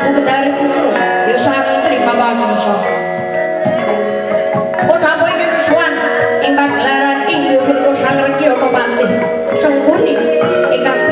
Prabu Kendari Putra ya santri Mawangsa. Utawa ingkang sowan ing pagelaran inggih punika Sang Rekyana Patih Sengkuni ingkang